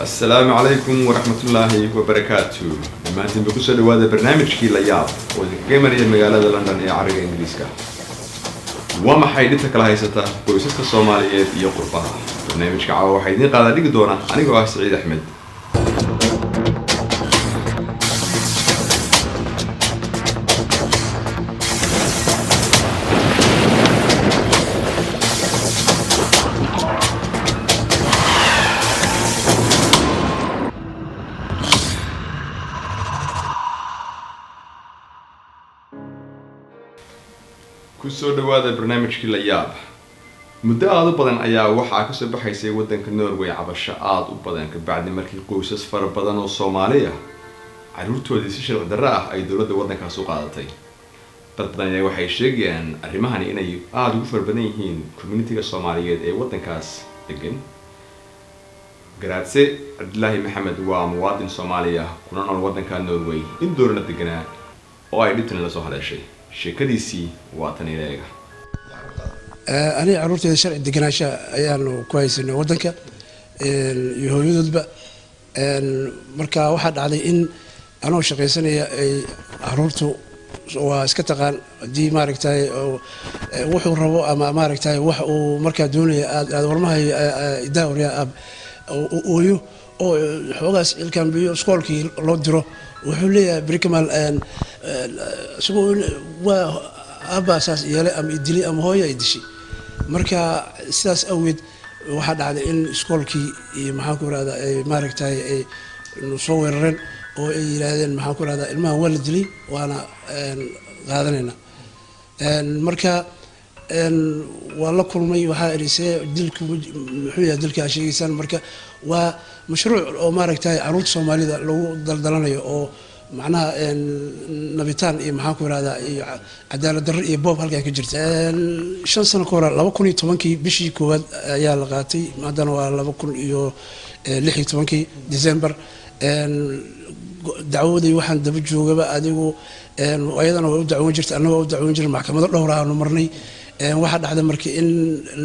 Asalaamu calaykum waraxmatullaahi wabarakaatu. Dhammaantiinba kusoo dhawaada barnaamijkii La Yaab oo idinkaga imanaya magaalada London ee cariga Ingiriiska. Waa maxay dhibta kala haysata qoysaska Soomaaliyeed iyo qurbaha? Barnaamijka caawa waxaa idiin qaadaa dhigi doona anigoo ah Saciid Axmed. Kusoo dhawaada barnaamijkii La Yaab. Muddo aada u badan ayaa waxaa kasoo baxaysay waddanka Norway cabasho aada u badan, kabacdi markii qoysas fara badan oo Soomaali ah carruurtoodii si sharci darro ah ay dowladda waddankaas u qaadatay. Dad badan ayaa waxay sheegayaan arrimahani inay aada ugu fara badan yihiin community-ga Soomaaliyeed ee waddankaas degan. Garaadse Cabdilaahi Maxamed waa muwaadin Soomaali ah, kuna nool waddanka Norway, in doorana deganaa oo ay dhibtani lasoo haleeshay. Sheekadiisii waa tan ileega. Aniga carruurteeda sharci deganaansha ayaanu ku haysanay waddanka iyo hooyadoodba. Marka waxaa dhacday in anoo shaqaysanaya ay caruurtu, waa iska taqaan, haddii maaragtay wuxuu rabo ama maaragtay wax uu markaa doonaya aad warmahayo daawriya ab ooyo oo xoogaas ilkambiyo iskoolkii loo diro, wuxuu leeyahay brikamal isagoo waa aabbaa saas yeelay ama idilay ama hooya ay dishay. Marka sidaas awgeed waxaa dhacday in iskoolkii iyo maxaan ku irahdaa ay maaragtay ay soo weerareen oo ay yidhaahdeen, maxaan ku irahdaa, ilmahan waa la dilay, waana qaadanayna. Marka waa la kulmay, waxaa idhi, see dilku muxuu yahay dilka aa sheegaysaan? Marka waa mashruuc oo maaragtay carruurta Soomaalida lagu daldalanayo oo macnaha nabitaan iyo maxaan ku irahdaa iyo cadaalad darro iyo boob halkaa ka jirta. 5 sano ka hore, 2010-kii bishii koowaad ayaa la qaatay, haddana waa 2016-kii December. Dacwadii waxaan daba joogaba adigu, ayadana way u dacwoon jirtay, annaga waa u dacwoon jirnay, maxkamado dhowra aanu marnay. Waxaa dhacday marka in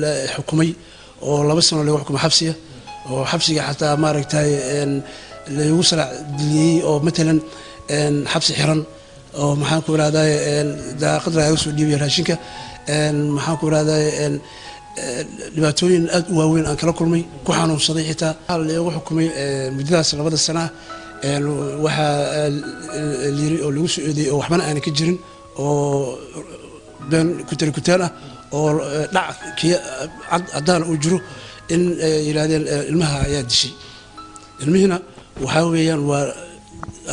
la xukumay oo 2 sano lagu xukumay xabsiga, oo xabsiga xataa maaragtay laygu salaac diliyey, oo matalan xabsi xiran oo maxaan ku irahday daaqad lagaga soo dhiibaya raashinka, maxaan ku irahday dhibaatooyin aada u waaweyn aan kala kulmay, ku xanuunsaday xitaa. Waxaa laygu xukumay muddadaas 2da sana ah. Waxaa layiri oo lagu soo eedeeyey oo waxbana aanan ka jirin oo been kutarikutaan ah oo dhac kii cad haddaan uu jiro in yidhahdeen ilmaha ayaa dishay. Ilmihiina waxaa weeyaan waa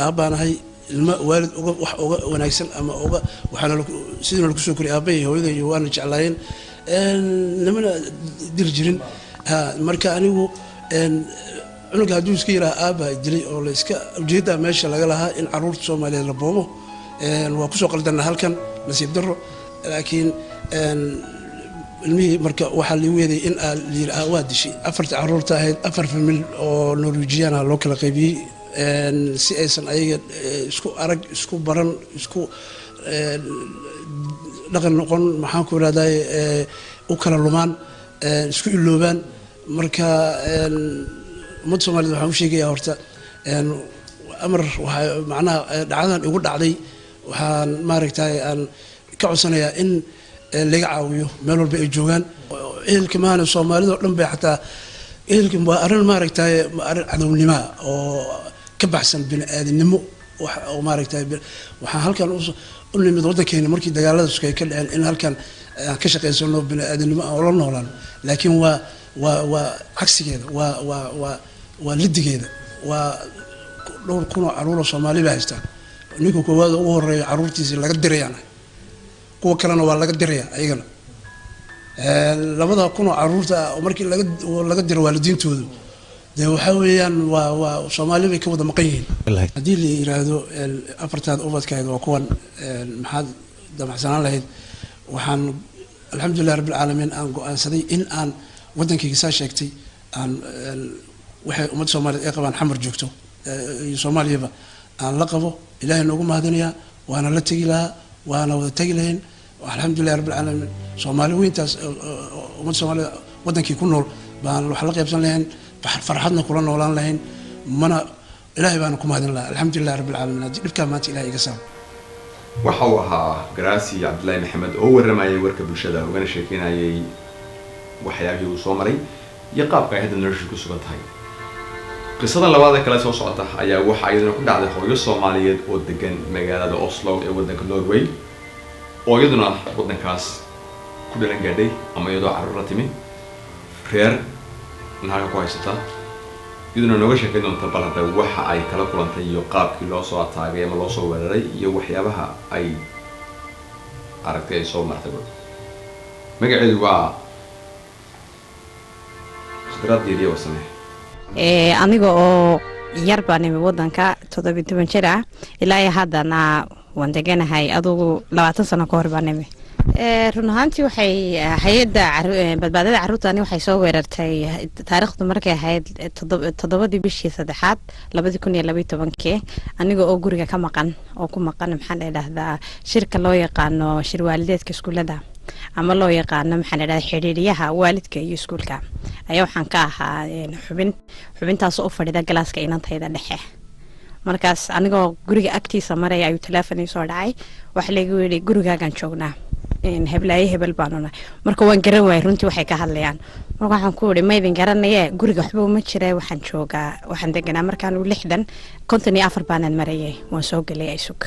aabbaanahay, ilmo waalid uga wax uga wanaagsan ama uga waxaana sidiina lagu soo koriyay aabbahay iyo hooyaday iyo waana jeclaayeen, namana diri jirin. Marka anigu cunuga hadduu iska yidhaha aabba dilay oo la iska ujeeddaa meesha laga lahaa in carruurta Soomaaliyeed la boobo, waa kusoo qaldanna halkan, nasiib darro. Laakiin ilmihii marka waxaa liigu yeeday in aa layidhi waa dishay. Afarta carruurta ahayd afar famil oo Norwejiana loo kala qaybiyey si aysan ayaga isku arag, isku baran, isku dhaqan noqon, maxaan ku irahday, u kala lumaan, isku iloobaan. Marka ummadda Soomaaliyed waxaan u sheegayaa horta amar waxaa macnaha dhacdadan igu dhacday, waxaan maaragtay aan ka codsanayaa in laga caawiyo meel walba ay joogaan. Ehelka maahane, Soomaalida oo dhan bay xataa ehelka waa arrin maaragtay arrin cadownimoa oo ka baxsan bini aadamnimo oo maaragtay. Waxaan halkan u nimid waddankeena markii dagaalada sukay ka dhaceen in halkan aan ka shaqaysano, bini aadamnimo aan ula noolaan, laakiin waa cagsigeeda, waa lidigeeda. Waa dhowr kun oo carruur oo Soomaali baa haystaan. Ninka koowaad ugu horeeya carruurtiisii laga dirayaan, kuwa kalena waa laga diraya ayagana. 2da kun oo carruurta ah markii laga diro waalidiintoodu, dee waxaa weeyaan waa Soomaali bay ka wada maqan yihiin. Haddii la yiraahdo afartaad ubadkayd waa kuwan, maxaad damacsanaan lahayd? Waxaan alxamdulilah rabbilcaalamiin aan go-aansaday in aan waddankayga saa sheegtay aan waxay ummadda Soomaaliyeed ay qabaan Xamar joogto iyo Soomaaliyaba aan la qabo. Ilaahay noogu mahadinayaa, waana la tegi lahaa, waana wada tegi lahayn, alxamdulilah rabbilcaalamiin. Soomaali weyntaas, ummadda Soomaaliyed waddankii ku nool baan wax la qaybsan lahayn. Farxadna kula noolaan lahayn mana. Ilaahay baana ku mahadin lahaa. Alxamdulilah rabbi alcaalamiin haddii dhibkaa maanta Ilahay iga saaro. Waxa uu ahaa Garaasi Cabdullaahi Maxamed oo warramayay warka bulshada, ugana sheekeynayay waxyaabihii uu soo maray iyo qaabka ay hadda nolosha ku sugan tahay. Qisadan labaada kale soo socota ayaa waxaa iyaduna ku dhacday hooyo Soomaaliyeed oo degan magaalada Oslo ee waddanka Norway, oo iyaduna waddankaas ku dhalan gaadhay ama iyadoo carruur la timi, reer halka ku haysata. Iyaduna nooga sheekeyn doonta bal hadda waxa ay kala kulantay iyo qaabkii loo soo ataagay ama loo soo weeraray iyo waxyaabaha ay aragtay ay soo martay. Magaceedu waa Khadraad Diiriye Wasame. Aniga oo yar baan imi wadanka, 17 jir ah. Ilaa iyo haddana waan deganahay. Adugu 20 sano ka hor baan imi. Run ahaantii, waxay hay-adda badbaadada carruurtani waxay soo weerartay taariikhdu markay ahayd 7dii bishii saddexaad 2012-kii, aniga oo guriga ka maqan oo ku maqan, maxaan la idhahdaa, shirka loo yaqaano shir waalideedka iskuulada ama loo yaqaano, maxaan la idhahdaa, xidhiidhiyaha waalidka iyo iskuulka, ayaa waxaan ka ahaa xubin, xubintaasoo u fadhida galaaska inantayda dhexe. Markaas anigoo guriga agtiisa maraya ayuu teleefon ii soo dhacay. Waxa lagu yidhi, "Gurigaagaan joognaa, heblaaye hebel baanu nahay." Marka waan garan waayay runtii waxay ka hadlayaan. Marka waxaan ku idhi, "Maydin garanaye, guriga waxba uma jira. Waxaan joogaa, waxaan deganaa markaan 60, 54 baanan marayay, waan soo gelay, isug."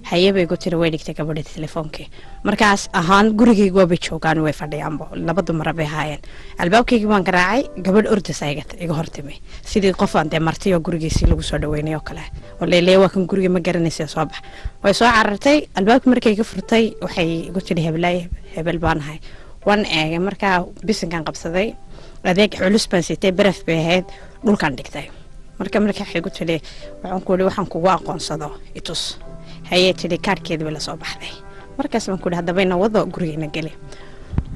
"Haye," bay ku tiri. Way dhigtay gabadha telefoonkii. Markaas ahaan gurigayga waabay joogaan, way fadhiyaanbo, laba dumara bay ahaayeen. Albaabkaygii baan garaacay. Gabadh ordas iga hortimi, sidii qof aan dee martay oo gurigiisii lagu soo dhaweynay oo kale, oo leeleya, "Waa kan guriga, ma garanaysa, soo bax." Way soo carartay. Albaabkii markay iga furtay, waxay igu tiri, "Heblaay hebel baan ahay." Waan eegay. Markaa bisinkan qabsaday, adeeg culus baan sitay, baraf bay ahayd, dhulkaan dhigtay. Marka waxay ku tiri, waxaan ku ihi, "Waxaan kugu aqoonsado itus." "Hayee," tiri. Kaarhkeedi bay lasoo baxday. Markaas baan ku ihi, "Haddaba ina wado, gurigeena geli."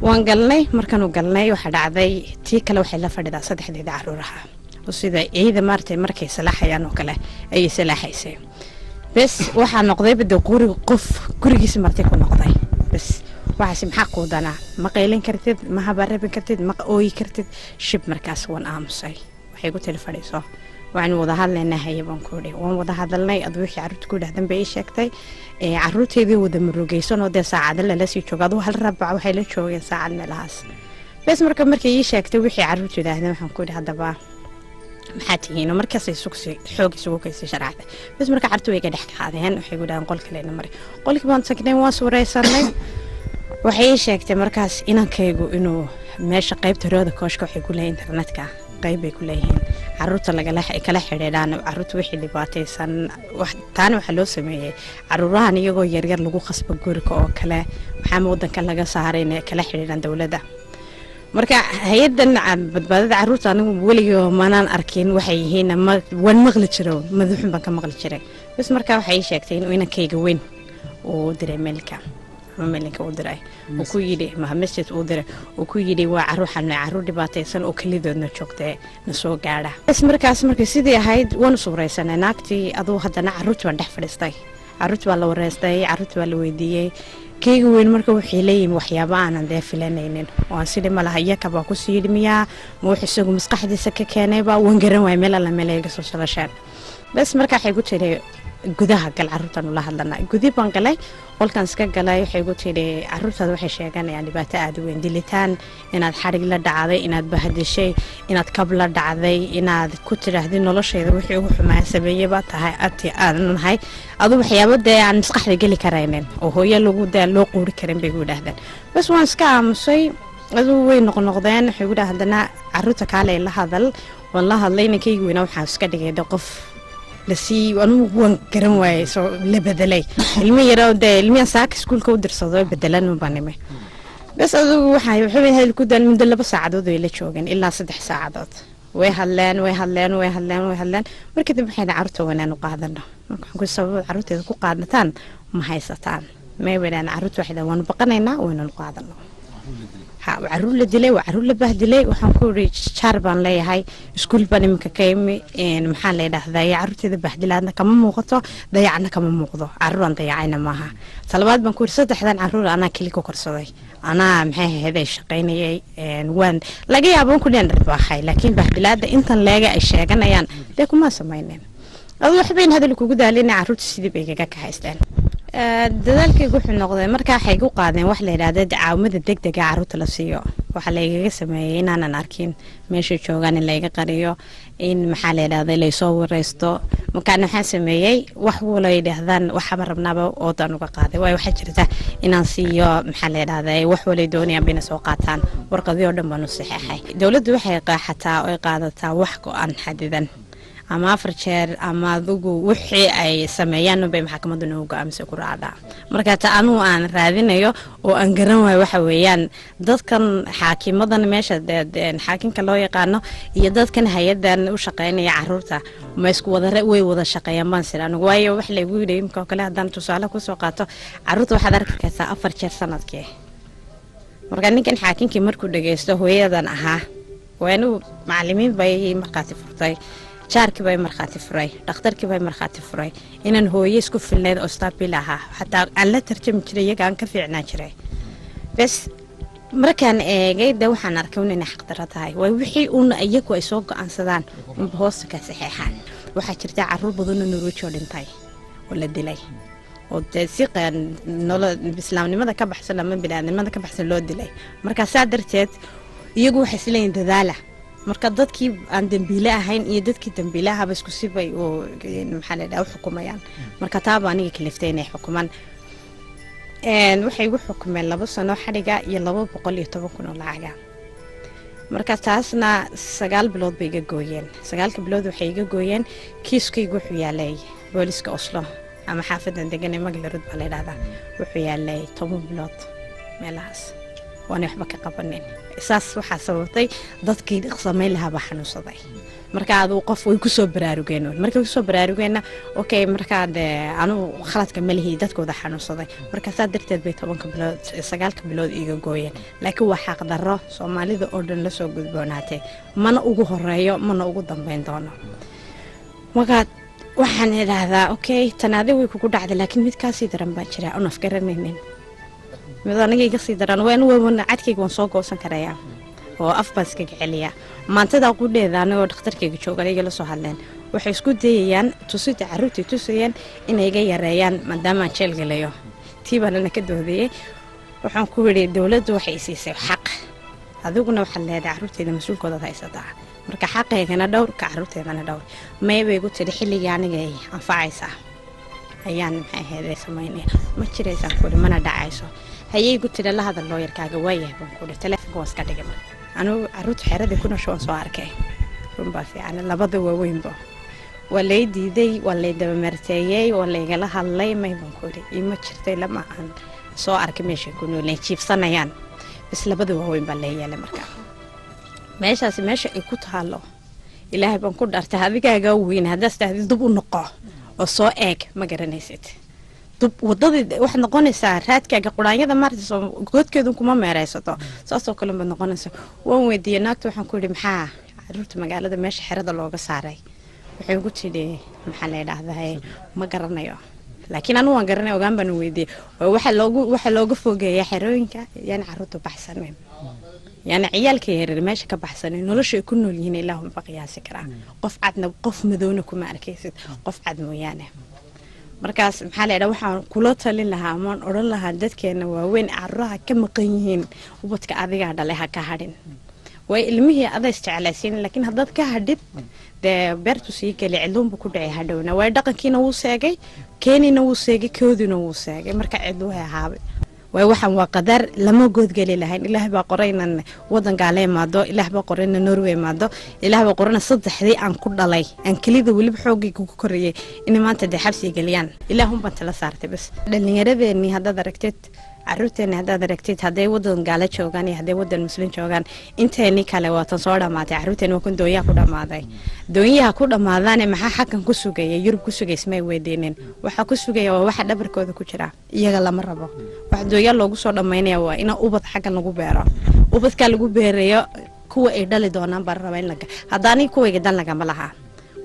Waan galnay. Markaanu galnay, waxaa dhacday tii kale waxay la fadhidaa saddexdeeda caruuraha, oo sida ciida maaragtay markay salaaxayaan oo kale ayay salaaxaysay. Bes, waxaa noqday bade guri qof gurigiisa martay ku noqday. Bes, waxaase maxaa kuu danaa? Ma qaylin kartid, ma habaarabin kartid, ma ooyi kartid, shib. Markaas waan aamusay. Waxay ku tiri, "Fadhiiso, waan wada hadlaynaa." "Haye," baan ku idhi. Waan wada hadalnay. Adu wixii carruurta ku yidhahdan bay ii sheegtay. Carruurteedii wada murugeysan oo dee saacado lala sii joogo, aduu hal rabac waxay la joogeen saacad meelahaas. Bes, marka markay ii sheegtay wixii carruurtu yidhaahdeen, waxaan ku idhi, "Haddaba maxaa tihiin?" Markaasay sugsi xoog isugu kaysay sharcada. Bes, marka carruurtu way iga dhex qaadeen. Waxay ku yidhahdeen, "Qol kalena mari." Qolkii baan tagnay, waan suuraysanay. Waxay ii sheegtay markaas inankaygu inuu meesha qaybta Røde Kors-ka, waxay ku leeyihin internetka qayb bay ku leeyihiin caruurta lagala kala xidhiidhaan, caruurta wixii dhibaataysan. Taana waxaa loo sameeyey caruurahan iyagoo yaryar lagu khasba guriga oo kale, maxaama wadanka laga saaray, inay kala xidhiidhaan dowladda. Marka hay-adan badbaadada caruurta anigu weligii manaan arkin, waxay yihiin ma waan maqli jiro, madaxun baan ka maqli jiray. Bas, marka waxay ii sheegtay inuu inankayga weyn uu diray mail-ka ama mailinka uu diray, uu ku yidhi message uu diray, uu ku yidhi, "Waa caruur xanuun, caruur dhibaataysan oo kelidoodna joogtee, na soo gaadha." Bas, markaas markay sidii ahayd, waan suuraysanay naagtii. Aduu haddana caruurtii baan dhex fadhiistay. Caruurtii baa la wareystay, caruurtii baa la weydiiyey. Keyga weyn marka waxay leeyihiin waxyaabo aanan dee filanaynin oo aan sidhi malaha iyakabaa kusii yidhi miyaa, ma wax isagu maskaxdiisa ka keenayba, waan garan waaya meel alla meel iga soo shalasheen. Bes, marka waxay ku tiri, "Gudaha gal, caruurtaan ula hadlana." Gudi baan galay, qolkan iska galay. Waxay ku tiri, "Caruurtaada waxay sheeganayaan dhibaato aada u weyn, dilitaan, inaad xadhig la dhacday, inaad bahadishay, inaad kab la dhacday, inaad ku tidhaahday noloshayda wixii ugu xumaa sameeyey baa tahay ati aanan nahay." Adu waxyaabo dee aan maskaxda geli karaynin oo hooyo lagu dee loo quuri karin bay ku yidhaahdeen. Bas, waan iska aamusay. Aduu way noqnoqdeen. Waxay ku dhaha, "Haddana caruurta kaale la hadal." Waan la hadlay. Inankaygi weynaa waxaan iska dhigay de qof lasii, anugu waan garan waayey, soo la bedelay, ilmi yaro dee ilmihan saaka iskuulka u dirsado bedelan baan nimi. Bas, adugu waxay hadal ku daan muddo 2 saacadood way la joogeen, ilaa 3 saacadood. Way hadleen, way hadleen, way hadleen, way hadleen. Marka dambe waxay carruurta wanaan u qaadano. Marka waxaan ku sabab carruurteeda ku qaadataan ma haysataan? May wadhaan. Carruurta waxay dhahan, "Waanu baqanaynaa, waynanu qaadano." Ha, waa caruur la dilay, waa caruur la bahdilay. Waxaan ku iri, jaar baan leeyahay, iskuul baan iminka ka imi. Maxaa la yidhaahdaa, caruurteeda bahdilaadna kama muuqato, dayacna kama muuqdo, caruuraan dayacayna maaha. Talabaad baan ku iri, saddexdan caruur anaa keli ku korsaday, anaa maxay ahayd ay shaqaynayay. Waan laga yaabo ku dhan dharbaaxay, laakiin bahdilaada intan leega ay sheeganayaan dee kuma samaynin. Adu waxbayn hadal kugu daalina, caruurta sidii bay igaga kahaysteen. Dadaalkaygu wuxuu noqday, markaa waxay igu qaadeen wax la yidhaahda caawimada degdega caruurta la siiyo. Waxaa laygaga sameeyey inaanan arkin meeshay joogaan, in layga qariyo, in maxaa la yidhahda laysoo wareysto. Markaan waxaan sameeyey wax wala yidhaahdaan waxaba rabnaaba oodaan uga qaaday, waayo waxaa jirta inaan siiyo maxaa la yidhahda wax walay doonayaan bayna soo qaataan. Warqadii oo dhan baan u saxeexay. Dowladdu waxay qaaxataa oy qaadataa wax go-an xadidan ama 4 jeer ama adigu wixii ay sameeyaan bay maxkamaddu nagu go-aamisa ku raacdaa. Marka ta anugu aan raadinayo oo aan garan waayo waxa weeyaan, dadkan xaakimadan meesha xaakimka loo yaqaano iyo dadkan hay-adan u shaqeynaya caruurta ma isku wada way wada shaqeeyaan baan sira anigu. Waayo wax laygu yidhi imika oo kale, haddaan tusaale kusoo qaato, caruurta waxaad arki kartaa 4 jeer sanadkii. Marka ninkan xaakinkii markuu dhageysto hooyadan ahaa, waa anigu, macalimiin bay markhaati furtay, jaarkii bay markhaati furay, dhakhtarkii bay markhaati furay, inaan hooye isku filneyd oo stabil ahaa, xataa aan la tarjami jiray iyaga, aan ka fiicnaan jiray. Bes markaan eegay de waxaan arkay un inay xaqdarro tahay, waay wixii uuna iyagu ay soo go-aansadaan unba hoosta ka saxeexaan. Waxaa jirta caruur badanoo Norweji oo dhintay oo la dilay oo dee si nolo islaamnimada ka baxsan ama biniaadnimada ka baxsan loo dilay. Marka saa darteed iyagu waxay isleeyihin dadaala. Marka dadkii aan dambiile ahayn iyo dadkii dambiile ahaba isku sibay oo maxaa la yidhaha u xukumayaan. Marka taaba aniga kaliftay inay xukumaan. Waxay igu xukumeen 2 sano xadhiga iyo 210,000 oo lacaga. Marka taasna 9 bilood bay iga gooyeen. 9-ka bilood waxay iga gooyeen, kiiskaygu wuxuu yaalay booliska Oslo ama xaafadan degan ee Maglarud baa la yidhahdaa, wuxuu yaalay 10 bilood meelahaas, waanay waxba ka qabanin. Saas waxaa sababtay dadkii samayn lahaa baa xanuunsaday. Marka aduu qof way kusoo baraarugeen. Markay kusoo baraarugeenna, okay, markaa dee anugu khaladka ma lihi, dadkooda xanuunsaday. Marka saa darteed bay 10-ka bilood, 9-ka bilood iiga gooyeen. Laakiin waa xaqdarro Soomaalida oo dhan lasoo gudboonaatay, mana ugu horeeyo mana ugu dambeyn doono. Markaa waxaan idhaahdaa, okay, tan adi way kugu dhacday, laakiin mid kaasii daran baa jira oon afgaranaynin, mid aniga iga sii daran. Waan cadkayga waan soo goosan karayaa oo af baan iskaga celiyaa. Maantada qudheeda anigoo dhakhtarkayga joogan iga la soo hadleen, waxay isku dayayaan tusida caruurtay tusayeen inay iga yareeyaan maadaama aan jeel gelayo. Tii baan ana ka doodayey. Waxaan ku yidhi, dowladdu waxay siisay xaq, adiguna waxaad leedahay caruurteyda mas-uulkoodaad haysataa, marka xaqaygana dhowr, ka caruurteedana dhowr. May bay igu tidhi, xilligii aniga ay anfacaysaa ayaan maxay ahayd samaynaya. Ma jiraysaan kuhi, mana dhacayso. Hayay igu tidhi, la hadal looyarkaaga. Waayahay baan kuhi, telefonka waan iska dhigay. Marka anugu caruurta xeeradii ku nosho waan soo arkay, runbaa fiican. Labada waaweynba waa lay diiday, waa lay dabamarteeyey, waa laygala hadlay. May baan ku idhi, ima jirtay lama aan soo arkay meeshay ku nooleen jiifsanayaan. Bas labada waaweyn baa lee yeelay. Marka meeshaasi meesha ay ku taalo, Ilaahay baan ku dhaartay, adigaagaa weyn haddaas tahdid dub u noqo oo soo eeg, ma garanaysid. Dub wadadii waxaad noqonaysaa raadkaaga quraanyada maarta soo goodkeedu kuma meereysato, saasoo kale baad noqonaysaa. Waan weydiiyey naagta, waxaan ku yidhi, maxaa caruurta magaalada meesha xerada looga saaray? Waxay ugu tidhi, maxaa la yidhaahdaa, ma garanayo. Laakiin anigu waan garanay, ogaan baan weydiiyey. Oo waxaa looga fogeeyaa xerooyinka yani caruurta baxsanin, yani ciyaalka yaryar meesha ka baxsanin, nolosha ay ku nool yihiin Ilaahuma qiyaasi karaa. Qof cadna, qof madowna kuma arkaysid, qof cad mooyaane. Markaas maxaa la yidhaha, waxaan kula talin lahaa amaan odhan lahaa dadkeena waaweyn caruuraha ka maqan yihiin, ubadka adigaa dhalay, ha ka hadhin. Way ilmihii ada isjeclaysiin, laakiin haddaad ka hadhid dee beertu sii geli, cidluunbu ku dhacay hadhowna. Waayo dhaqankiina wuu seegay, keenina wuu seegay, koodina wuu seegay. Marka cidlu way ahaabay, waay waxaan waa qadar, lama goodgeli lahayn. Ilaah baa qoray inaan wadan gaala imaado, Ilaah baa qoray inaan Norway imaado, Ilaah baa qorayna saddexdii aan ku dhalay, aan kelida weliba xoogayga ku korayay, inay maanta dee xabsiga geliyaan. Ilaah unbaan tala saartay. Bas dhallinyaradeenii haddaad aragtid, caruurteeni haddaad aragtid, hadday wadan gaala joogaan iyo hadday wadan muslim joogaan, inteeni kale waatan soo dhamaatay. Caruurteeni waa kun doonyaha ku dhamaaday, doonyaha ku dhamaadaane maxaa xakan ku sugaya, Yurub ku sugaysa? May weydiinin. Waxaa ku sugaya waa waxa dhabarkooda ku jira, iyaga lama rabo. Waxa doonyaa loogu soo dhamaynaya waa ina ubad xaggan lagu beero. Ubadkaa lagu beerayo, kuwa ay dhali doonaan baa rabaa in laga haddaani kuwayga dan lagama lahaa,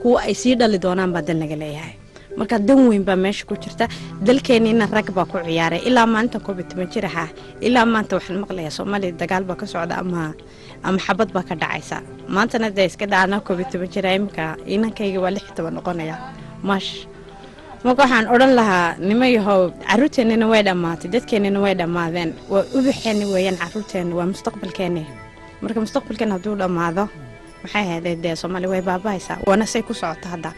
kuwa ay sii dhali doonaan baa dan laga leeyahay. Marka dan weyn baa meesha ku jirta. Dalkeenina rag baa ku ciyaaray. Ilaa maanta 11 jir ahaa, ilaa maanta waxaan maqlayaa Soomaaliya dagaal baa ka socda ama xabad baa ka dhacaysa. Maantana dee iska dhacana 11 jira, imika inankayga waa 16 noqonaya maash. Marka waxaan odhan lahaa, nima yahow, caruurteennina way dhammaatay, dadkeennina way dhammaadeen. Waa ubaxeenni weeyaan caruurteenna, waa mustaqbalkeenni. Marka mustaqbalkeen hadduu dhammaado, maxay ahayd, dee Soomaaliya way baabahaysaa, waana say ku socota hadda.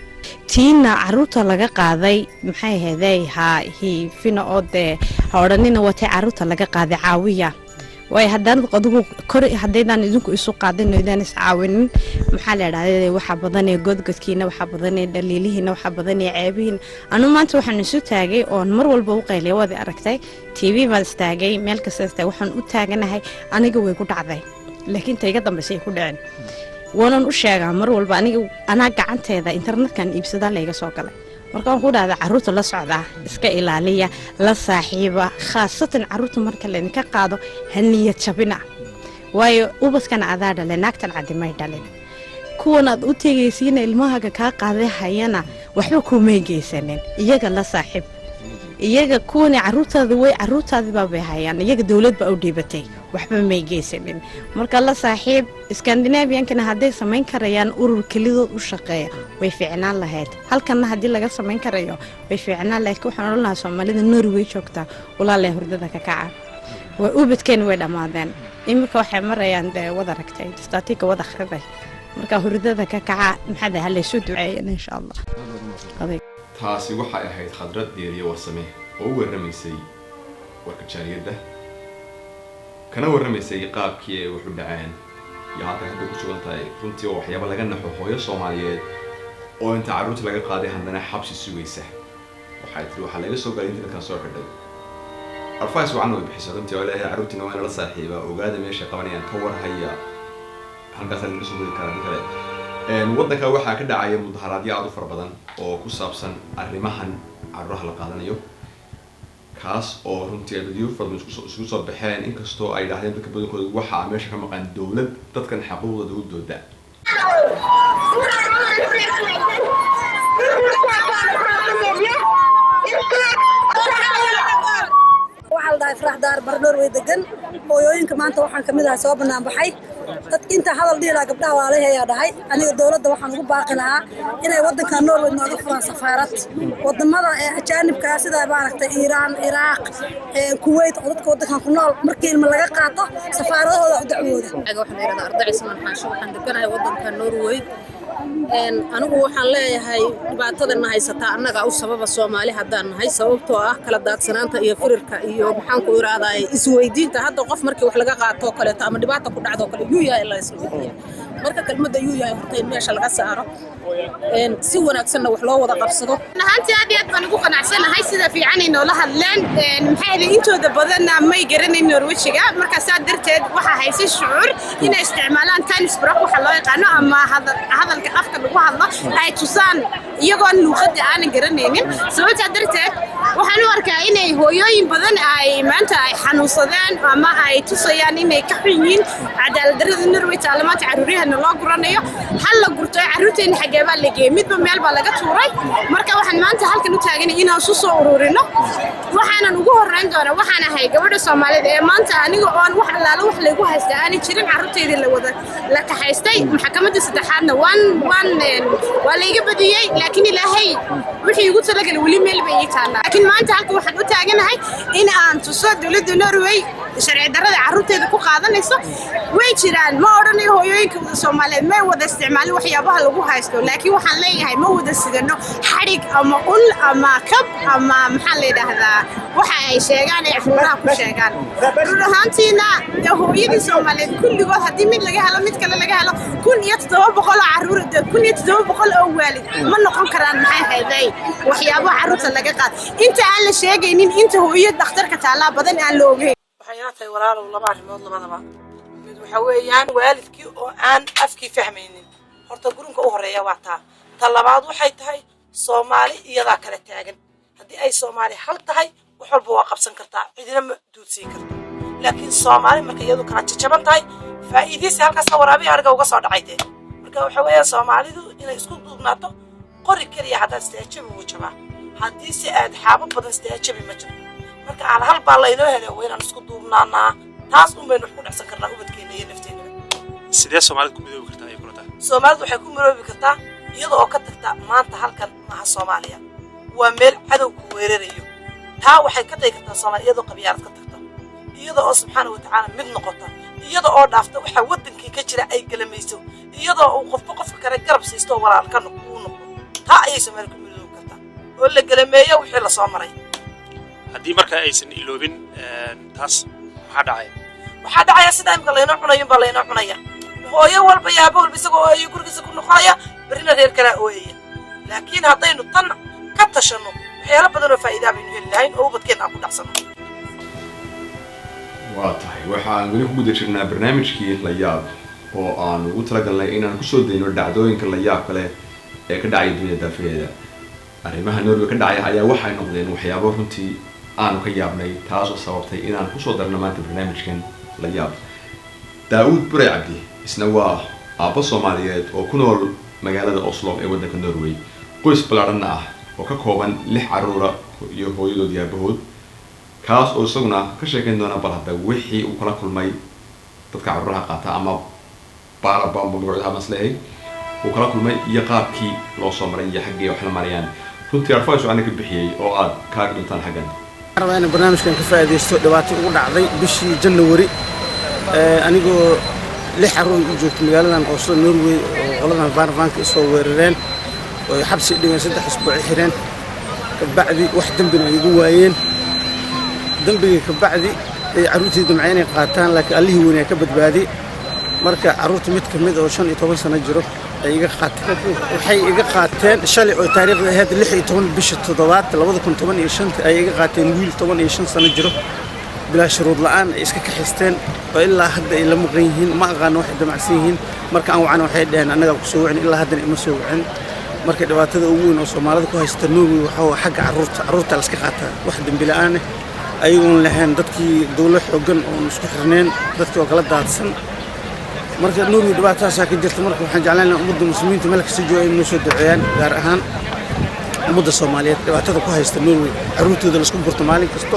Tiina caruurta laga qaaday, maxay ahaydey, ha hiifina oo dee ha odhanina watay caruurta laga qaaday caawiya. Waayo haddaan adigu kor haddaydaan idinku isu qaadin, idaan is caawinin, maxaa la idhahda, waxaa badanee godgodkiina, waxaa badanee dhaliilihiina, waxaa badanee ceebihiina. Anu maanta waxaan isu taagay oon mar walba u qayliya, waad aragtay, TV baan istaagay, meel kasta istaagay. Waxaan u taaganahay, aniga way ku dhacday, laakiin ta iga dambaysa ay ku dhicin waanan u sheegaa mar walba. Aniga anaa gacanteeda internetkan iibsadaa layga soo galay. Marka waan ku dhahda, caruurta la socdaa, iska ilaaliya, la saaxiiba, khaasatan caruurta marka laydinka qaado ha niyad jabina. Waayo ubadkan adaa dhale, naagtan caddi may dhalin. Kuwan aad u tegaysiina ilmahaga kaa qaaday hayana waxba kumay geysanin. Iyaga la saaxiib, iyaga kuwani caruurtaada way caruurtaadibaabay hayaan, iyaga dowlad baa u dhiibatay, waxba may geysanin. Marka la saaxiib. Skandinaviyankana hadday samayn karayaan urur kelidood u shaqeeya, way fiicnaan lahayd. Halkanna haddii laga samayn karayo, way fiicnaan lahayd. Waxaan odhan lahaa Soomaalida Norway joogtaa, walaalay, hurdada ka kaca. Waa ubadkeeni way dhammaadeen. Iminka waxay marayaan, dee wad aragtay statika, wad akhriday. Marka hurdada ka kaca, maxaa halaysu duceeyan, insha Allah. Taasi waxay ahayd Khadrad Deeriye Warsame oo u warramaysay warka jaaliyadda, kana warramaysay qaabkii ay wax u dhaceen iyo halkan hadda ku sugan tahay. Runtii oo waxyaaba laga naxo, hooyo Soomaaliyeed oo inta carruurta laga qaaday haddana xabsi sugaysa. Waxay tiri, waxaa laga soo galay internetkan soo xidhay. Advice wacan way bixisay runtii, oo leeyahay carruurtiina waa in lala saaxiibaa, ogaada meeshay qabanayaan, ka warhaya, halkaasaa laga soo geli karaa. Haddii kale waddanka waxaa ka dhacaya mudaharaadyo aad u fara badan oo ku saabsan arrimahan carruuraha la qaadanayo, kaas oo runtii ay dadyo fara badan isugu soo baxeen, inkastoo ay yidhaahdeen dadka badankooda waxaa meesha ka maqan dowlad dadkan xaquuqdooda u dooda. Waxaa la dhahay Farax Daar Bar, Norway degan. Hooyooyinka maanta waxaan kamid ahay soo banaan baxay. Dadka inta hadal dhihi lahaa, gabdhaha waalay ayaa dhahay. Aniga dowladda waxaan ugu baaqi lahaa inay waddanka Norway nooga furaan safaarad. Wadamada ee ajaanibka, sida maaragtay Iiraan, Iraaq, Kuwait, oo dadka waddankan ku nool markii ilma laga qaato safaaradahooda u dacwooda. Aniga waxaan yidhahdaa Arda Cismaan Xaansho, waxaan deganahay waddanka Norway. Anigu waxaan leeyahay, dhibaatadana haysataa annaga u sababa, Soomaali haddaan nahay, sababtoo ah kala daadsanaanta iyo firirka iyo, maxaan ku idhahdaa, isweydiinta. Hadda qof markii wax laga qaato oo kaleeto ama dhibaata ku dhacdo oo kale, yuu yahay la isweydiiya. Marka kelmadda yuu yahay horta in meesha laga saaro, si wanaagsanna wax loo wada qabsado. Ahaantii aad iyo aad baan ugu qanacsanahay sida fiican ay noola hadleen. Maxay ahayd, intooda badanna may garanayn Norwejiga. Marka saa darteed waxaa haysay shucuur inay isticmaalaan tegnspråk waxa loo yaqaano, ama hadalka afka lagu hadlo ay tusaan iyagoon luuqadda aanan garanaynin. Sababtaa darteed waxaan u arkaa inay hooyooyin badan ay maanta ay xanuunsadeen ama ay tusayaan inay ka xun yihiin cadaalad darrada Norway taalla. Maanta carruuryahana loo guranayo, hal la gurto carruurteena xaggee baa la geeyey? Midba meel baa laga tuuray. Marka waxaan maanta halkan u taaganay inaan isu soo ururino. Waxaanan ugu horreyn doona, waxaan ahay gabadha Soomaalida ee maanta aniga oon wax allaala wax laygu haysta aanay jirin, carruurteydii la wada la kaxaystay. Maxkamadda saddexaadna waan waa layga badiyey, laakiin Ilaahay wixii igu talagalay weli meel bay ii taallaa. Laakiin maanta halka waxaan u taaganahay in aan tuso dowladda Norway sharci darrada carruurteeda ku qaadanayso. Way jiraan, ma odhanayo hooyooyinka Soomaaliyeed may wada isticmaalin waxyaabaha lagu haysto, laakiin waxaan leeyahay ma wada sidano xadhig ama ul ama kab ama, maxaa la yidhaahdaa, waxa ay sheegaan ay caruuraha ku sheegaan. Run ahaantiina dee hooyadii Soomaaliyeed kulligood haddii mid laga helo, mid kale laga helo, 1700 oo carruur, 1700 oo waalid ma noqon karaan, maxay hayday, waxyaabaha carruurta laga qaad inta aan la sheegaynin, inta hooyo dhakhtarka taallaa badan aan la ogeyn. Waxay ila tahay, walaalow, laba arrimood labadaba. Mid waxa weeyaan waalidkii oo aan afkii fahmaynin, horta gurunka u horreeya waa taa. Ta labaad waxay tahay Soomaali iyadaa kala taagan. Haddii ay Soomaali hal tahay, wax walba waa qabsan kartaa, cidina ma duudsiin karto. Laakiin Soomaali marka iyadu kala jajaban tahay, faa'iidiisa halkaasa waraabiya ariga uga soo dhacay dee. Marka waxa weeya, Soomaalidu inay isku duubnaato. Qori keliya haddaad istaajabi, wuu jabaa. Haddii se aad xaabo badan istaajabi, ma jirto. Marka hal hal baa laynoo helay. Waa inaan isku duubnaanaa. Taas un baynu wax ku dhacsan karnaa, ubadkeena iyo nafteenaba. Sidee Soomaalida ku midoobi kartaa ay kula tahay? Soomaalidu waxay ku midoobi kartaa iyada oo ka tagta maanta halkan maaha Soomaaliya, waa meel cadowku weerarayo. Taa waxay ka tagi kartaa Soomaaliya iyadoo qabyaalad ka tagto, iyada oo subxaana wa tacaala mid noqota, iyada oo dhaafta waxa waddankii ka jira ay galamayso, iyadoo uu qofba qofka kale garab siisto oo walaal ka uu noqdo. Taa ayay Soomaaliya ku midoobi kartaa, oo la galameeyo wixii lasoo maray. Haddii marka aysan iloobin taas, maxaa dhacaya? Waxaa dhacaya sida imka laynoo cunayo baa laynoo cunaya. Hooyo walba iyo aabo walba isagoo ooyayo gurigiisa ku noqonaya, berrina reer kalaa ooyaya. Laakiin haddaynu tan ka tashanno, waxyaalo badan oo faa'iidaa baynu heli lahayn oo ubadkeenna aan ku dhacsano. Waa tahay, waxaan weli ku guda jirnaa barnaamijkii La Yaab, oo aan ugu talagalnay inaan kusoo dayno dhacdooyinka la yaab kale ee ka dhacaya dunyada daafaheeda. Arrimaha Norway ka dhacaya ayaa waxay noqdeen waxyaabo runtii aanu ka yaabnay, taasoo sababtay inaan kusoo darno maanta barnaamijkan La Yaab. Daa-uud Buray Cabdi isna waa aabbo Soomaaliyeed oo ku nool magaalada Oslo ee waddanka Norway, qoys ballaadhanna ah oo ka kooban lix caruura iyo hooyadood iyo aabahood, kaas oo isaguna ka sheekeyn doona bal hadda wixii uu kala kulmay dadka caruuraha qaata ama baarabamba magacooda hamaslehay uu kala kulmay iyo qaabkii loo soo maray iyo xaggii wax la marayaan. Runtii advice ana ka bixiyey oo aad kaaga doontaan xaggan. Rabaa inaan barnaamijkan ka faa'iidaysto dhibaato ugu dhacday bishii Janawari, anigoo lix carruur u joogto magaaladan Oslo, Norway, oo qoladan barnevernet isoo weerareen oo ay xabsi dhigeen, 3 isbuuc xireen. Kabacdi wax dembina ay igu waayeen. Dembigii kabacdi ay carruurtii damceen inay qaataan, laakiin Allihii weynaa ka badbaadi. Marka carruurta mid ka mid oo 15 sano jiro ay iga qaateen. Waxay iga qaateen shalay oo taariikhda ahayd 16 bisha toddobaad 2015 ay iga qaateen wiil 15 sano jiro, bilaa shuruud la'aan ay iska kaxaysteen, oo ilaa hadda ay la maqan yihiin. Ma aqaano waxay damacsan yihiin. Marka aan wacana, waxay dhaheen annagaa ku soo wicin. Ilaa haddana ima soo wicin. Marka dhibaatada ugu weyn oo Soomaalida ku haysta Norway waxaa waa xagga carruurta. Carruurta la iska qaataa wax dembi la'aan ah, ayagoon lahayn dadkii dowlad xooggan oon isku xirnayn, dadkii oo kala daadsan. Marka Norway dhibaatadaasaa ka jirta. Marka waxaan jeclaan lahaa ummadda Muslimiinta meel kasta jooga inay noo soo duceeyaan, gaar ahaan ummadda Soomaaliyeed dhibaatada ku haysta Norway, carruurtooda laisku gurto maalin kasto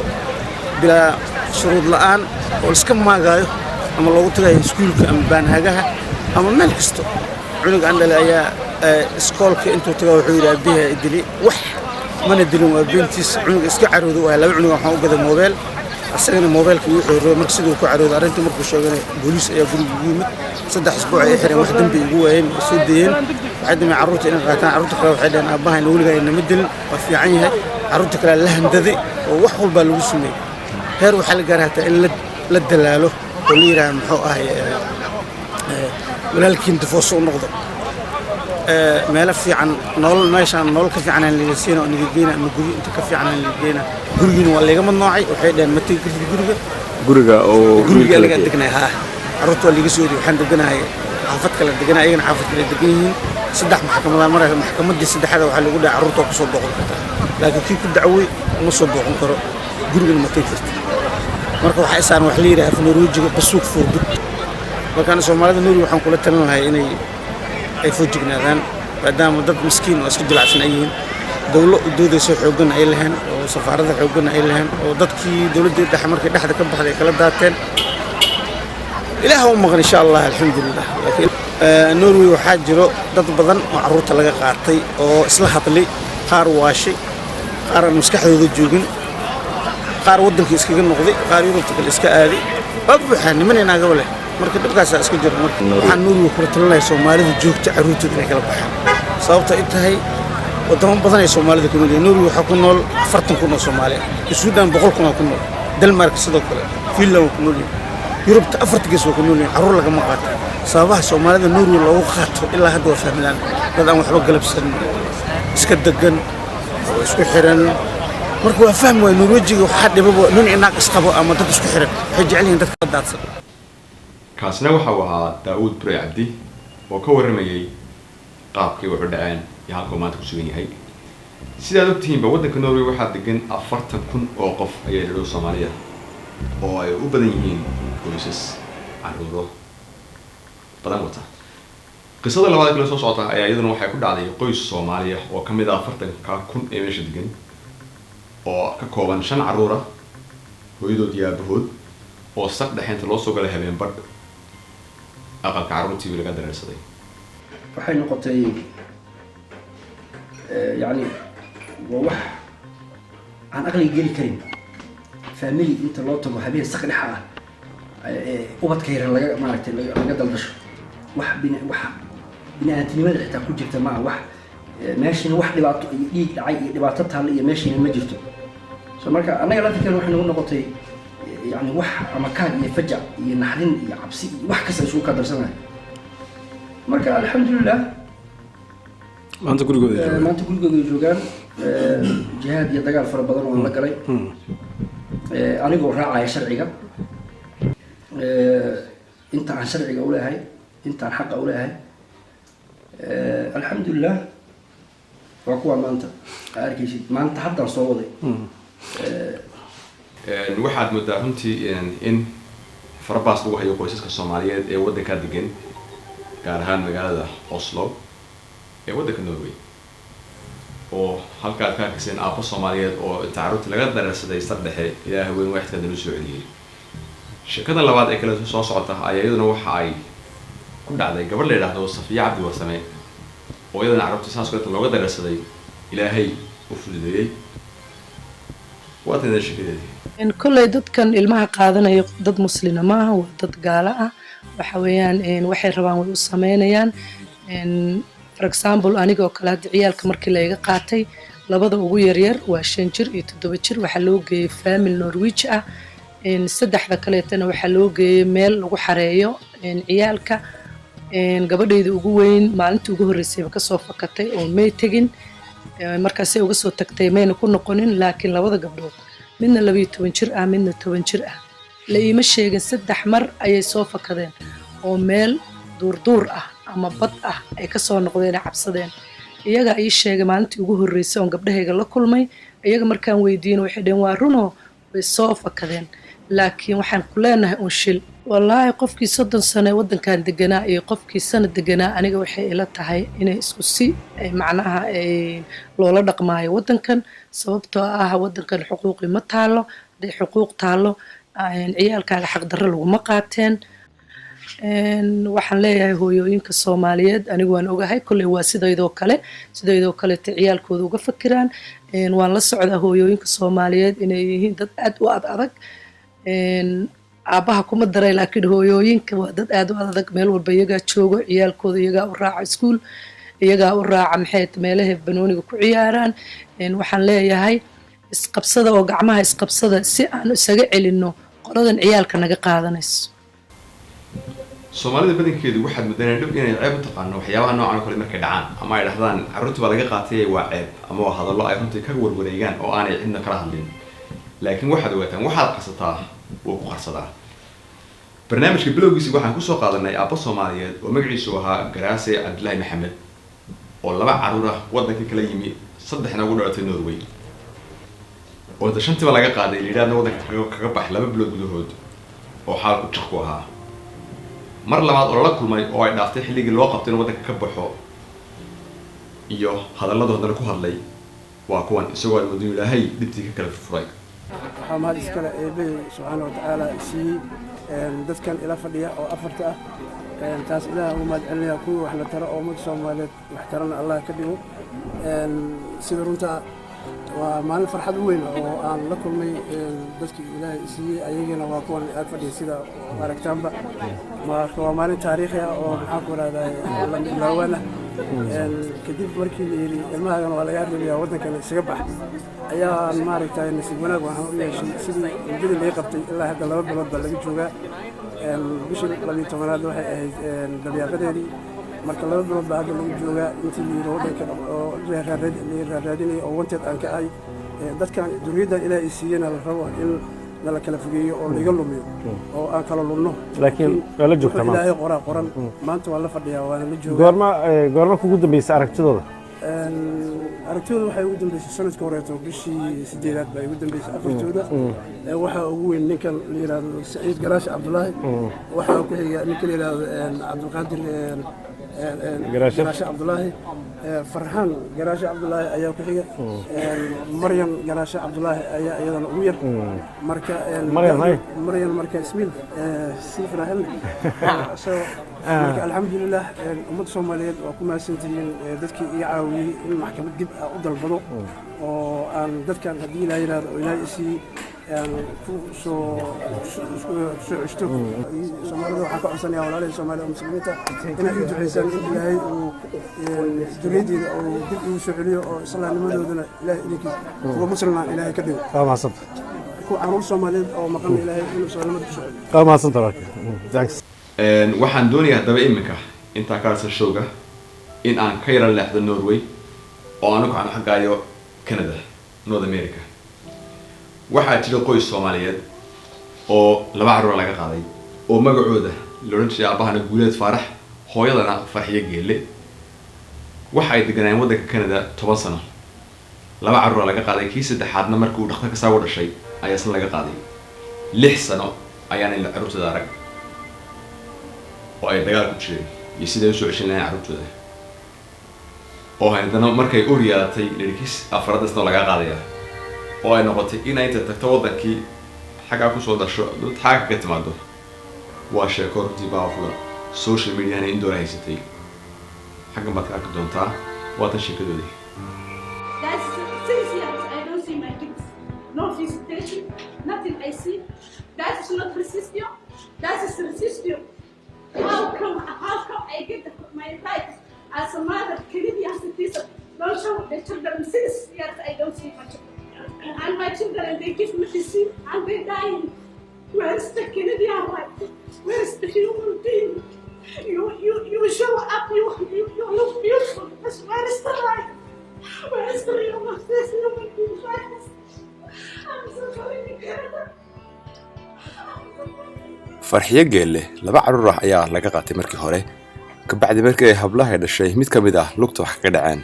bilaa shuruud la'aan, oo laiska maagaayo ama loogu tagayo iskuulka ama barnehage-ha ama meel kasto. Cunug aan dhalay ayaa iskoolka intuu tagaa wuxuu yidhi, "Aabbihi dili." Wax mana dilin, waa beentiis. Cunug iska carooda waay. Laba cunug waxaan u gaday moobeel, asagana moobeelka igu xoorooy. Marka siduu ku carooday arrintii markuu sheegana, booliis ayaa guriga ugu yimid. 3 isbuuc ay xireen, wax dembi igu waayeen, waa soo dayeen. Waxay dameen carruurta inay qaataan. Carruurta kale waxay dhaheen, "Aabbahayna weligaa inama dilin, waa fiican yahay." Carruurta kale la handaday oo wax walbaa lagu sameeyey. Heer waxaa la gaaray hataa in la dalaalo oo la yidhaaha, muxuu ahay, walaalkiin difooso u noqdo meelo fiican, nolol meeshaan nolol ka fiican aan laga siina oo naga geyna, ama guri inta ka fiican aan laga geyna. Gurigiina waa layga madnoocay. Waxay dhaheen, "Ma tegi kartid guriga." Guriga oo guriga anaga degnahay haa, carruurta waa liiga soo eriy. Waxaan deganahay xaafad kale deganahay, ayagana xaafad kale degan yihiin. Saddex maxkamadaan maraysa. Maxkamaddii saddexaada waxaa lagu dhahay, "Carruurta waa kusoo booqan kartaa, laakiin kii ku dacwey uma soo booqan karo, gurigana ma tegi karti." Marka waxaa isaan wax la yidhaha af Norwejiga besøksforbud. Markaan Soomaalida Norway waxaan kula talin lahay inay ay foojignaadaan, maadaama dad miskiin oo iska jilacsan ay yihiin, dowlo u doodayso xooggan ay lahayn, oo safaarada xooggan ay lahayn, oo dadkii dowladdii dhexe markay dhexda ka baxday ay kala daateen. Ilaah u maqan, insha Allah, alxamdulilah. Laakiin Norway waxaa jiro dad badan oo carruurta laga qaatay oo isla hadlay, qaar waashay, qaar aan maskaxdooda joogin, qaar waddankii iskaga noqday, qaar Yurubta kale iska aaday. Waa buuxaa niman inaagaba leh. Marka dhibkaasaa iska jiro. Marka waxaan Norway kula talinahay Soomaalida joogta carruurtooda inay kala baxaan, sababta ay tahay wadamo badan ay Soomaalida ku nool yihiin. Norway waxaa ku nool 40,000 oo Soomaali ah, Sweden 100,000 aa ku nool, Denmark sidoo kale, Finland waa ku nool yihiin, Yurubta afarta gees waa ku nool yihiin. Carruur lagama qaato. Sababaha Soomaalida Norway loogu qaato ilaa hadda waa fahmilaan. Dad aan waxba galabsan, iska degan oo isku xiran. Marka waa fahmi waay, Norwejiga waxaa dhibaba nin inaag isqabo ama dad isku xiran waxay jecel yihiin dadka daadsan. Kaasina waxa uu ahaa Daa-uud Buray Cabdi oo ka warramayay qaabkii wuxu dhaceen iyo halkuu maanta ku sugan yahay. Sidaad ogtihiinba, waddanka Norway waxaa degan 40,000 oo qof ayaa dhadhow Soomaaliya. Oo ay u badan yihiin qoysas carruuro badan wata. Qisada labaad kale soo socota ayaa iyaduna waxay ku dhacday qoys Soomaaliya oo ka mid ah 40-ka kun ee meesha degan, oo ka kooban shan carruur ah, hooyadood iyo aabahood, oo saq dhexeynta loo soo galay habeen badh aqalka carruurtii laga dareersaday. Waxay noqotay, yani waa wax aan aqliga geli karin, family inta loo tago habeen saq dhexa ah ubadka yaran laga maaragtay laga daldasho. Wax bini wax bini-aadamnimada xitaa ku jirta maaha. Wax meeshina wax dhibaato iyo dhiig dhacay iyo dhibaato taalla iyo meeshiina ma jirto. So marka annaga laftirkeena waxay nagu noqotay yani wax ama kaag iyo fajac iyo naxdin iyo cabsi iyo wax kasta isugu kaa darsanaya. Marka alxamdulilah. Maanta gurigooda joogaan. Maanta gurigooda ay joogaan. Jihaad iyo dagaal fara badan oo aan la galay, anigoo raacaya sharciga, inta aan sharciga uleehay, inta aan xaqa uleehay. Alxamdulilah, waa kuwa maanta aa arkaysid, maanta haddaan soo waday. Waxaad moodaa runtii in farabaas lagu hayo qoysaska Soomaaliyeed ee waddankaa degan, gaar ahaan magaalada Oslo ee waddanka Norway, oo halka aad ka arkayseen aabbo Soomaaliyeed oo inta carruurta laga dareersaday sar dhexe ilaa haween waaxidka nala soo celiyey. Sheekada labaad ee kale soo socota ayaa iyaduna waxa ay ku dhacday gabadh la yidhaahdo Safiya Cabdi Warsame, oo iyadana carruurta saas kaleeta looga dareersaday, Ilaahay u fududeeyey. Waa tan sheekadeedii. Kolley dadkan ilmaha qaadanaya dad muslina maaha, waa dad gaalo ah. Waxa weeyaan waxay rabaan way u sameynayaan. For example, anigoo kale hadda ciyaalka markii layga qaatay, labada ugu yaryar waa 5 jir iyo 7 jir, waxaa loo geeyey family Norwich ah. Saddexda kaleetana waxaa loo geeyey meel lagu xareeyo ciyaalka. Gabadhayda ugu weyn maalintii ugu horreysayba kasoo fakatay oo may tegin. Markaasay uga soo tagtay mayna ku noqonin. Laakiin labada gabdhood, midna 12 jir ah, midna 10 jir ah, la iima sheegin, saddex mar ayay soo fakadeen oo meel duurduur ah ama bad ah ay kasoo noqdeen, ay cabsadeen. Iyagaa ii sheegay maalintii ugu horreysay oon gabdhahayga la kulmay. Iyaga markaan weydiino waxay dhaheen waa runoo, way soo fakadeen. Laakiin waxaan ku leenahay un shil wallaahi, qofkii 30 sano ee waddankan deganaa iyo qofkii sanad deganaa, aniga waxay ila tahay inay isku si ay macnaha ay loola dhaqmaayo waddankan, sababtoo ah waddankan xuquuqi ma taalo. Hadday xuquuq taalo, ciyaalkaaga xaqdarro laguma qaateen. Waxaan leeyahay hooyooyinka Soomaaliyeed, anigu waan ogahay kolley waa sidaydoo kale, sidaydoo kaleeta ciyaalkooda uga fakiraan. Waan la socdaa hooyooyinka Soomaaliyeed inay yihiin dad aad u ad adag. Aabbaha kuma daray, laakiin hooyooyinka waa dad aad u adag. Meel walba iyagaa joogo, ciyaalkooda iyagaa u raaca iskuul, iyagaa u raaca maxay meelahay banooniga ku ciyaaraan. Waxaan leeyahay isqabsada oo gacmaha isqabsada si aan isaga celinno qoladan ciyaalka naga qaadanayso. Soomaalida badankeedu waxaad moodaan dhib inay ceeb u taqaano waxyaabaha noocan oo kale markay dhacaan, ama ay dhahdaan carruurtii baa laga qaatay, waa ceeb, ama waa hadallo ay runtii ka warwareegaan oo aanay cidna kala hadlin. Laakiin waxaad ogaataan, waxaad qarsataa wuu ku qarsadaa. Barnaamijka bilowgiisi waxaan kusoo qaadanay aabbo Soomaaliyeed oo magaciisu ahaa Garaase Cabdillaahi Maxamed, oo laba carruur ah waddankii kala yimi, saddexna ugu dhalatay Norway, oo inta shantiiba laga qaaday la yidhahna waddanka kaga bax 2 bilood gudahood, oo xaalku jiq ku ahaa. Mar labaad oo lala kulmay oo ay dhaaftay xilligii loo qabtay inuu waddanka ka baxo iyo hadalladu haddana ku hadlay waa kuwan, isagoo aad moodo Ilaahay dhibtii ka kala furfuray. Waxaa mahad iskale Eebbahey subxaana wa tacaala siiyey dadkan ila fadhiya oo afarta ah. Taas Ilaah ugu mahad celinaya. Kuwii wax la taro oo ummadda Soomaaliyeed wax tarana Allah ka dhigo. Sida runta waa maalin farxad u weyn oo aan la kulmay dadkii Ilaahay siiyey, ayagana waa kuwan ag fadhiya sida aragtaanba. Marka waa maalin taariikhi ah oo maxaan ku rahdaa lama ilaawaan ah. Kadib markii la yidhi ilmahaagana waa lagaa reebaya, waddankana isaga bax, ayaan maaragtay nasiib wanaag waxaan u yeeshay sidii muddadii laga qabtay ilaa hadda 2 bilood baa laga joogaa. Bishii 12aad waxay ahayd dabayaaqadeedii. Marka 2 bilood baa hadda lagu joogaa intii la yidhi waddanka oo la raadinaya oo wanted aan ka ahay. Dadkan duriyaddan Ilaah i siiyena la rabo in nala kala fogeeyo oo laiga lumiyo oo aan kala lunno. Laakiin waa la joogtaa maanta. Ilaahay qoraa qoran. Maanta waan la fadhiyaa, waana la joogaa. Goorma kugu dambeysay aragtidooda? Aragtidooda waxay ugu dambeysay sanadka horeeto, bishii sideedaad baa ugu dambeysay afartooda. Waxaa ugu weyn ninkan la yidhaahdo Saciid Garaash Cabdulaahi. Waxaa ku xiga ninka la yidhaahdo Cabdulqaadir Garaashe. Garaashe Cabdulaahi. Farxaan Garaashe Cabdulaahi ayaa ku xiga. Maryan Garaashe Cabdulaahi ayaa iyadana ugu yar. Marka Maryan, hay. Maryan marka ismiil sii faraaxin. So marka alxamdulilah, ummadda Soomaaliyeed waa ku mahadsantihiin, dadkii iga caawiyey in maxkamad dib ah u dalbado oo aan dadkan, haddii Ilaa yidhaahdo oo Ilaahay isii aan ku soo ceshto. Soomaalida waxaan ka codsanayaa, walaalihii Soomaalida oo muslimiinta, inay ii duceysaan in Ilaahay uu duriyaddeeda uu dib igu soo celiyo oo islaamnimadoodana Ilaahay idinkiisa kuwa muslimna Ilaahay ka dhigo. Waa mahadsanta. Kuwa caruur Soomaaliyeed oo maqan Ilaahay inuu islaamnimada ku soo celiyo. Waa mahadsanta walaalkay. Thanks. Waxaan doonayaa haddaba iminka intaa ka harsan showga in aan ka yara leexdo Norway oo aan u kacno xaggaayo Canada, North America. Waxaa jira qoys Soomaaliyeed oo laba carruur laga qaaday oo magacooda la odhan jiray aabahana Guuleed Faarax, hooyadana Farxiyo Geelle. Waxa ay deganayeen waddanka Canada 10 sano. Laba carruura laga qaaday, kii saddexaadna markii uu dhakhtarka saa u dhashay ayaa isna laga qaaday. 6 sano ayaanay carruurtooda arag oo ay dagaal ku jireen iyo siday usoo ceshan lahayn carruurtooda, oo haddana markay ur yeelatay lirikis afraad isna lagaa qaadaya, oo ay noqotay inay inta tagto waddankii xaggaa kusoo dhasho dad xagga kaga timaado. Waa sheeko runtii powerful, social mediana in doora haysatay. Xaggan baad ka arki doontaa, waa tan sheekadoodii. That's 6 years I don't see my kids. No visitation, nothing I see. That is not resistance. That is resistance. How come I get my rights as a mother, Canadian citizen? Don't show the children 6 years I don't see my children. And my children, they give me disease and they dying. Where is the Canadian right? Where is the human being? You show up, you look beautiful, but where is the right? Where is the real this human being rights? I'm so sorry, Canada. Farxiyo Geelle laba carruur ah ayaa laga qaatay markii hore, kabacdi markii ay hablahay dhashay mid ka mid ah lugta wax kaga dhaceen.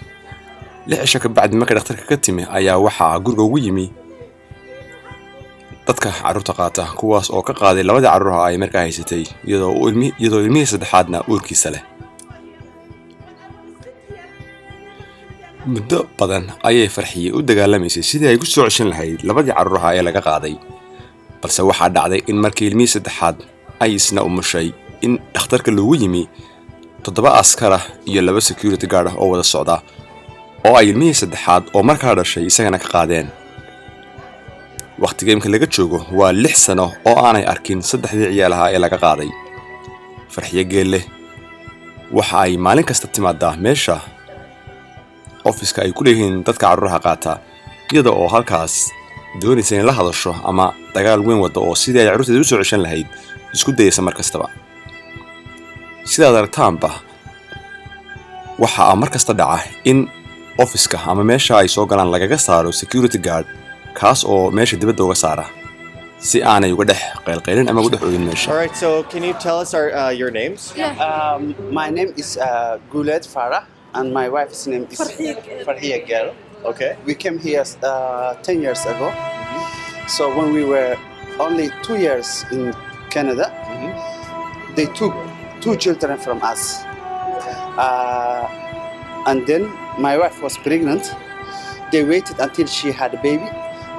6 cisho kabacdi markay dhakhtarka ka timi ayaa waxaa guriga ugu yimi dadka carruurta qaata, kuwaas oo ka qaaday labadii carruur ah ay markaa haysatay, iyadoo ilmihii saddexaadna uurkiisa leh. Muddo badan ayay Farxiye u dagaalamaysay sidii ay ku soo ceshan lahayd labadii carruur ah ee laga qaaday, balse waxaa dhacday in markii ilmihii saddexaad ay isna umushay in dhakhtarka loogu yimi toddoba askar ah iyo laba security guard ah oo wada socda, oo ay ilmihii saddexaad oo markaa dhashay isagana ka qaadeen. Wakhtiga imka laga joogo waa 6 sano oo aanay arkin saddexdii ciyaalaha ee laga qaaday. Farxiyo Geelle waxa ay maalin kasta timaadaa meesha ofiska ay ku leeyihiin dadka carruuraha qaata, iyada oo halkaas doonaysa in la hadasho ama dagaal weyn wadda oo sidii ay carruurteeda u soo ceshan lahayd isku dayaysa mar kastaba. Sidaad aragtaanba, waxa mar kasta dhaca in ofiska ama meesha ay soo galaan lagaga saaro security guard, kaas oo meesha dibadda uga saara si aanay uga dhex qaylqaylin ama uga dhex oogin meesha. All right, so can you tell us your names? My name is Guled Farah, and my wife's name is Farhia Gel. Okay. We came here 10 years ago. So when we were only 2 years in Canada, they took two children from us. And then my wife was pregnant. They waited until she had a baby.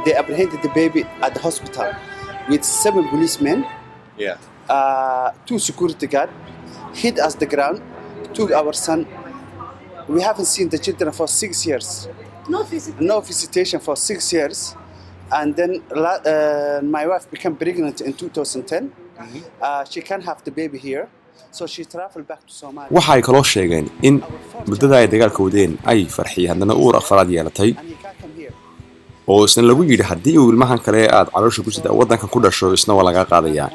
They apprehended the baby at the hospital with seven policemen, two security guard, hit us the ground, took our son. We haven't seen the children for 6 years. No visit. No visitation for 6 years. And then my wife became pregnant in 2010. She can't have the baby here, so she traveled back to Somalia. Waxa ay kaloo sheegeen in muddada ay dagaalka wadeen ay Farxiye haddana uur afraad yeelatay, oo isna lagu yidhi haddii uu ilmahan kale aad caloosha ku sida waddankan ku dhasho, isna waa laga qaadayaa,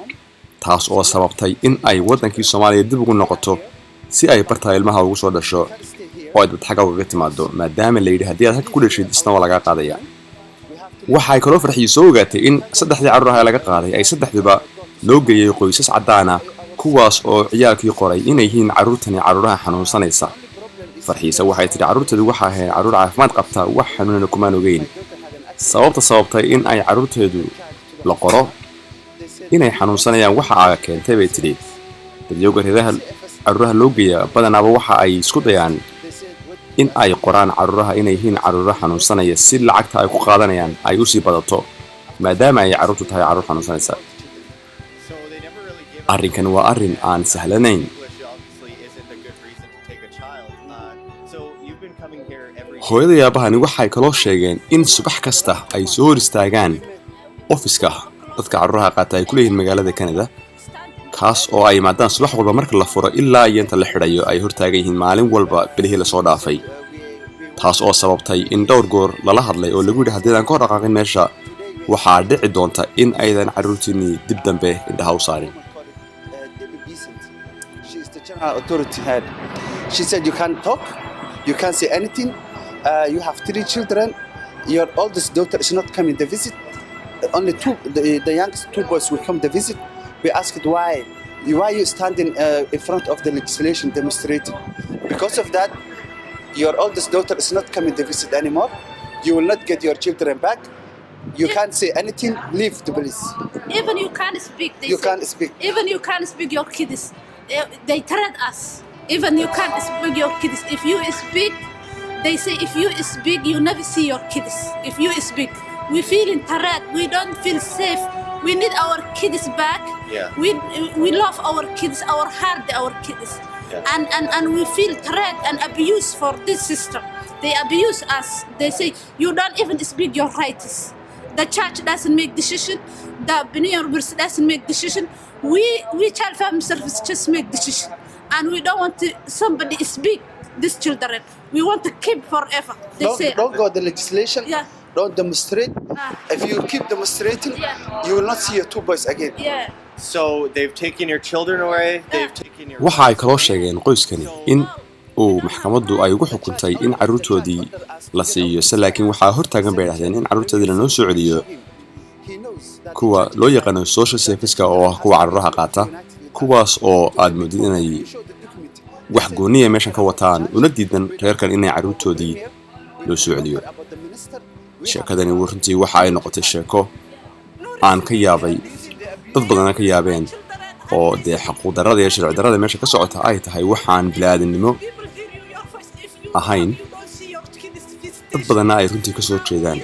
taas oo sababtay in ay waddankii Soomaaliya dib ugu noqoto si ay bartaa ilmaha ugu soo dhasho oo ay dad xagga ugaga timaado, maadaama la yidhi haddii aad halka ku dhashid isna waa lagaa qaadayaa. Waxa ay kaloo Farxiye soo ogaatay in saddexdii carruur ah ee laga qaaday ay saddexduba loo geeyey qoysas caddaana, kuwaas oo ciyaalkii qoray inay yihiin carruurtani carruuraha xanuunsanaysa. Farxiisa waxay tidhi carruurteedu waxa ahayd carruur caafimaad qabta, wax xanuunana kumaan ogeyn. Sababta sababtay in ay carruurteedu la qoro inay xanuunsanayaan waxa aaga keentay, bay tidhi, dadyowga reeraha carruuraha loo geeya badanaaba waxa ay isku dayaan in ay qoraan carruuraha inay yihiin carruuro xanuunsanaya, si lacagta ay ku qaadanayaan ay usii badato, maadaama ay carruurtu tahay carruur xanuunsanaysa. Arrinkan waa arrin aan sahlanayn. Obviously isn't a good reason to take a child. So you've been coming here every Hooyada iyo aabahani waxay kaloo sheegeen in subax kasta ay soo hor istaagaan ofiska dadka carruuraha qaata ay ku leeyihiin magaalada Canada, kaas oo ay yimaadaan subax walba marka la furo ilaa iyo inta la xidhayo ay hortaagan yihiin maalin walba bilihii lasoo dhaafay, taas oo sababtay in dhowr goor lala hadlay oo lagu yidhi haddii aan ka hor dhaqaaqin meesha, waxaa dhici doonta in aydan carruurtiinnii dib dambe indhaha u saarin. She is the general authority head. She said you can't talk, you can't say anything. You have three children. Your oldest daughter is not coming to visit. Only two, the youngest two boys will come to visit. We asked why you standing in front of the legislation demonstrating? Because of that, your oldest daughter is not coming to visit anymore. You will not get your children back. You can't say anything. Leave the police. Even you can't speak. They You say. Can't speak. Even you can't speak your kids. They threat us. Even you can't speak your kids. If you speak, they say if you speak, you never see your kids. If you speak, we feel in threat. We don't feel safe. We need our kids back. We love our kids, our heart, our kids. And we feel threat and abuse for this system. They abuse us. They say you don't even speak your rights. The church doesn't make decision. The Binion doesn't make decision. We child family service just make decision, and we don't want to somebody speak these children. We want to keep forever. They Don't, say don't go the legislation. Don't demonstrate. If you keep demonstrating, you will not see your two boys again. So they've taken your children away. They've taken your Waxa ay kaloo sheegeen qoyskani in uu maxkamaddu ay ugu xukuntay in carruurtoodii la siiyo se, laakiin waxaa hortaagan, bay dhahdeen, in carruurtoodii lanoo soo celiyo kuwa loo yaqaano social serviceka, oo ah kuwa carruuraha qaata, kuwaas oo aad moodid inay wax gooniya meeshan ka wataan, una diidan reerkan inay carruurtoodii loo soo celiyo. Sheekadani runtii waxa ay noqotay sheeko aan ka yaabay, dad badanna ka yaabeen, oo dee xaquuqdarrada iyo sharci darrada meesha ka socota ay tahay waxaan bini'aadamnimo ahayn, dad badanna ay runtii ka soo jeedaan.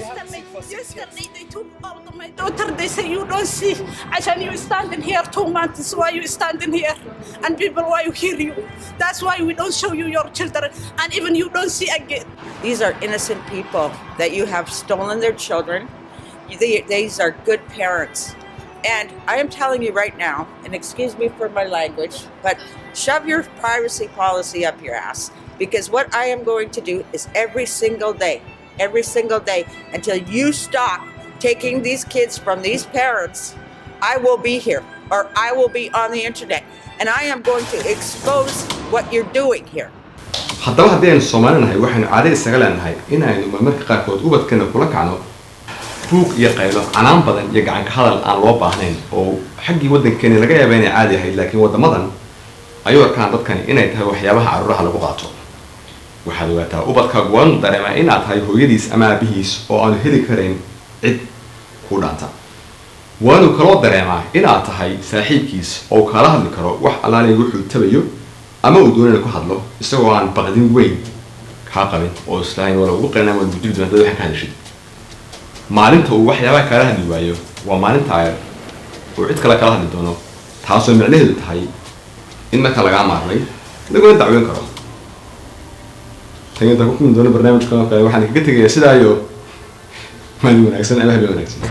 My daughter, they say you don't see. عشان you standing here 2 months. Why you standing here? And people, why you hear you? That's why we don't show you your children, and even you don't see again. These are innocent people that you have stolen their children. These are good parents. And I am telling you right now, and excuse me for my language, but shove your privacy policy up your ass. Because what I am going to do is every single day, until you stop taking these kids from these parents, I will be here or I will be on the internet. And I am going to expose what you're doing here. Haddaba haddii aynu Soomaali nahay, waxaynu caado isaga leenahay in aynu marmarka qaarkood ubadkeena kula kacno buuq iyo qaylo, canaan badan iyo gacanka hadal aan loo baahnayn, oo xaggii waddankeeni laga yaaba inay caadi ahayd, laakiin waddamadan ayuu arkaan dadkani inay tahay waxyaabaha carruuraha lagu qaato. Waxaad ogaataa, ubadkaagu waanu dareemaa inaad tahay hooyadiis ama aabihiis oo aanu heli karayn cid ku dhaanta. Waanu kaloo dareemaa inaad tahay saaxiibkiis oo kaala hadli karo wax allaaliya wuxuu tabayo ama uu doonayna ku hadlo, isagoo aan baqdin weyn kaa qabin oo islahayn waa lagugu qarinaa, waad gudbi doontaa waxaan ka hadashid. Maalinta uu waxyaabaha kaala hadli waayo waa maalinta uu cid kale kala hadli doono, taasoo micnaheedu tahay in marka lagaa maarmay laguna dacweyn karo. Tan intaan ku kulmi doono barnaamijkan oo kale, waxaan kaga tegayaa sidaa iyo maalin wanaagsan ama habeen wanaagsan.